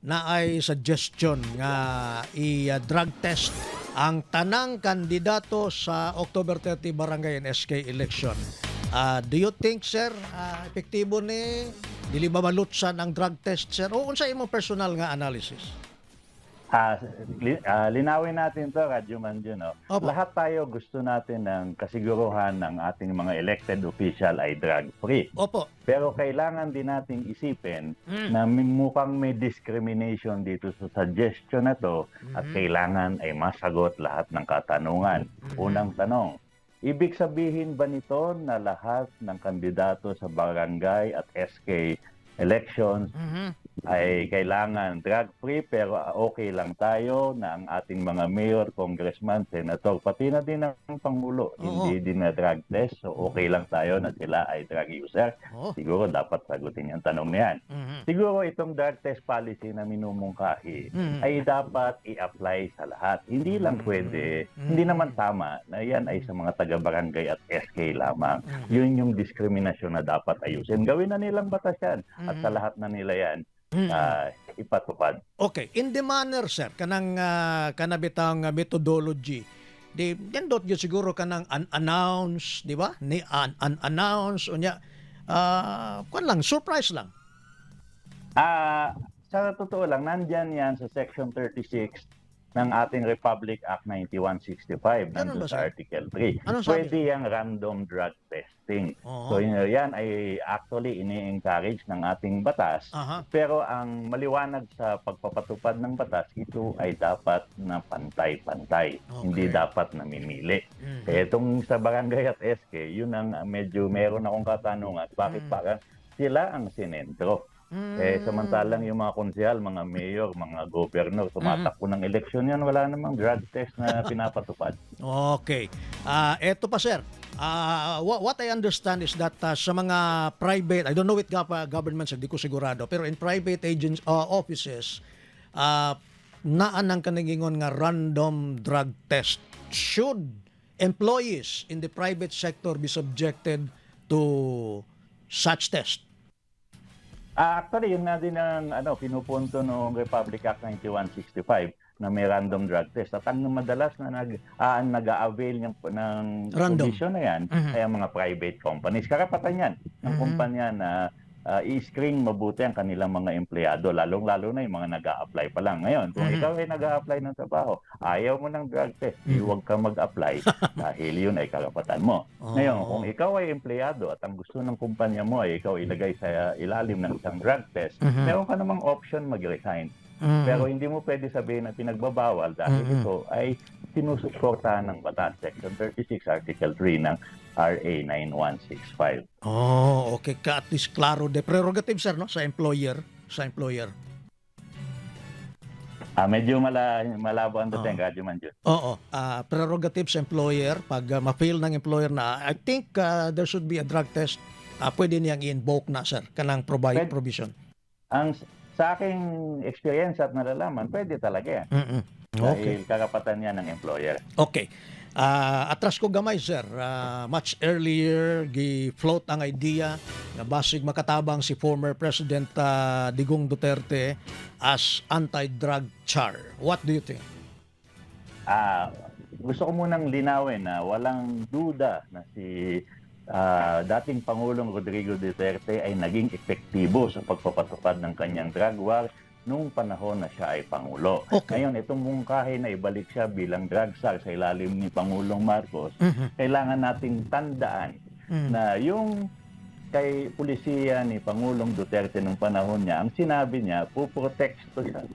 Naay suggestion nga i-drug test ang tanang kandidato sa October 30 barangay and SK election. Do you think, sir, epektibo ni, dili ba malutsan ang drug test, sir? O unsa imong personal nga analysis? Linawin natin to, Radyo Manjo, no? Opo. Lahat tayo gusto natin ng kasiguruhan ng ating mga elected official ay drug-free. Pero kailangan din nating isipin na mukhang may discrimination dito sa suggestion na to at kailangan ay masagot lahat ng katanungan. Unang tanong, ibig sabihin ba nito na lahat ng kandidato sa barangay at SK elections ay kailangan drug-free, pero okay lang tayo na ang ating mga mayor, congressman, senator, pati na din ang pangulo, hindi din na drug test? So okay lang tayo na sila ay drug user? Siguro dapat sagutin yung tanong na yan. Siguro itong drug test policy na minumungkahi ay dapat i-apply sa lahat. Hindi lang pwede, hindi naman tama na yan ay sa mga taga-barangay at SK lamang. Yun yung diskriminasyon na dapat ayusin. Gawin na nilang batas yan at sa lahat na nila yan ipatupad. Okay, in the manner, sir, kanang kanabitang methodology. Di nindot gyud siguro kanang unannounce, di ba? Ni unannounce unya kuan lang, surprise lang. Sa totoo lang, nandyan yan sa Section 36 ng ating Republic Act 9165, Ganun nandun ba, sa sir? Article 3. Anong sabi? Pwede yung random drug testing. So yun, yan ay actually ini-encourage ng ating batas. Pero ang maliwanag sa pagpapatupad ng batas, ito ay dapat na pantay-pantay. Hindi dapat namimili. Kaya itong sa barangay at SK, yun ang medyo meron akong katanungan. Bakit parang sila ang sinentro? Eh, samantalang yung mga konsehal, mga mayor, mga governor, tumatakbo ng eleksyon yan, wala namang drug test na pinapatupad. Okay. Eto pa, sir. What I understand is that sa mga private, I don't know with government, sir, di ko sigurado, pero in private agents offices, naan ang kanagingon nga random drug test. Should employees in the private sector be subjected to such test? Actually, yun nga din ang ano, pinupunto noong Republic Act 9165 na may random drug test. At ang madalas na nag-a-avail ng Random. provision na yan ay ang mga private companies. Karapatan yan ng kumpanya na i-screen mabuti ang kanilang mga empleyado, lalong-lalo na yung mga nag apply pa lang. Ngayon, kung ikaw ay nag apply ng trabaho, ayaw mo ng drug test, di huwag ka mag-apply dahil yun ay karapatan mo. Ngayon, kung ikaw ay empleyado at ang gusto ng kumpanya mo ay ikaw ilagay sa ilalim ng isang drug test, meron ka namang option mag-resign. Pero hindi mo pwede sabihin na pinagbabawal dahil ito ay sinusuportahan ng batas, Section 36, Article 3 ng RA 9165. Oh, okay. Ka at least klaro de prerogative, sir, no, sa employer, sa employer. Medyo malabo ang dating, Radyo Manjun. Oo, prerogative sa employer pag ma-feel ng employer na I think there should be a drug test, pwede niyang i-invoke na, sir, kanang provide provision. Ang sa aking experience at nalalaman, pwede talaga yan. Dahil karapatan yan ng employer. Okay. Atras ko gamay, sir. Much earlier gi-float ang idea nga basig makatabang si former President Digong Duterte as anti-drug czar. What do you think? Gusto ko munang linawin na walang duda na si dating Pangulong Rodrigo Duterte ay naging epektibo sa pagpapatupad ng kanyang drug war nung panahon na siya ay Pangulo. Ngayon, itong mungkahi na ibalik siya bilang drug czar sa ilalim ni Pangulong Marcos, kailangan nating tandaan na yung kay pulisiya ni Pangulong Duterte nung panahon niya, ang sinabi niya,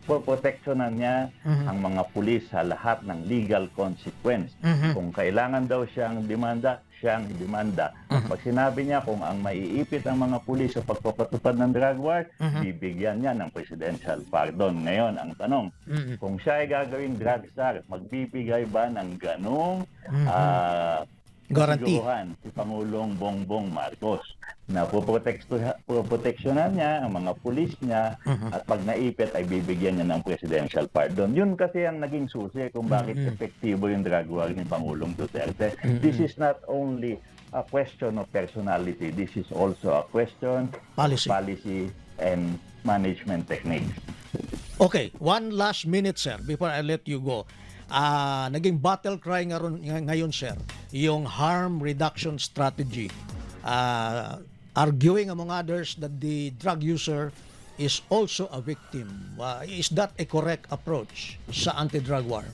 puproteksyonan niya ang mga pulis sa lahat ng legal consequence. Kung kailangan daw siyang demanda, siyang demanda. Pag sinabi niya kung ang maiipit ang mga pulis sa pagpapatupad ng drug war, bibigyan niya ng presidential pardon. Ngayon, ang tanong, kung siya ay gagawing drug czar, magbibigay ba ng ganong Guarantee. kasiguruhan si Pangulong Bongbong Marcos na puproteksyonan niya ang mga pulis niya at pag naipit ay bibigyan niya ng presidential pardon? Yun kasi ang naging susi kung bakit epektibo yung drug war ni Pangulong Duterte. This is not only a question of personality, this is also a question Policy. of policy and management techniques. Okay, one last minute, sir, before I let you go. Naging battle cry ngayon, sir, yung harm reduction strategy. Arguing among others that the drug user is also a victim. Is that a correct approach sa anti-drug war?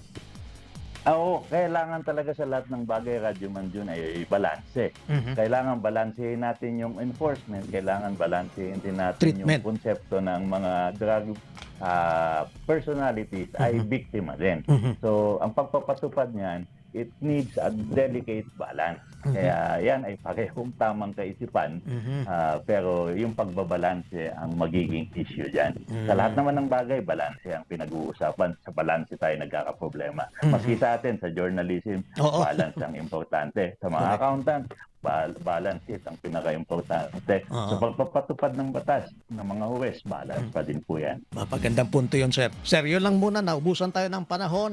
Ah, oo, kailangan talaga sa lahat ng bagay, Radyo Man Jun, ay balanse. Kailangan balansehin natin yung enforcement, kailangan balansehin din natin Treatment. yung konsepto ng mga drug personalities ay biktima din. So, ang pagpapatupad niyan, it needs a delicate balance. Kaya yan ay parehong tamang kaisipan, pero yung pagbabalanse ang magiging issue dyan. Sa lahat naman ng bagay, balanse ang pinag-uusapan. Sa balanse tayo nagkakaproblema. Maski sa atin, sa journalism, balance ang importante. Sa mga accountant, balance it ang pinaka-importante. Sa pagpapatupad ng batas ng mga huwes, balance pa din po yan. Mapagandang punto yun, sir. Sir, yun lang muna. Naubusan tayo ng panahon.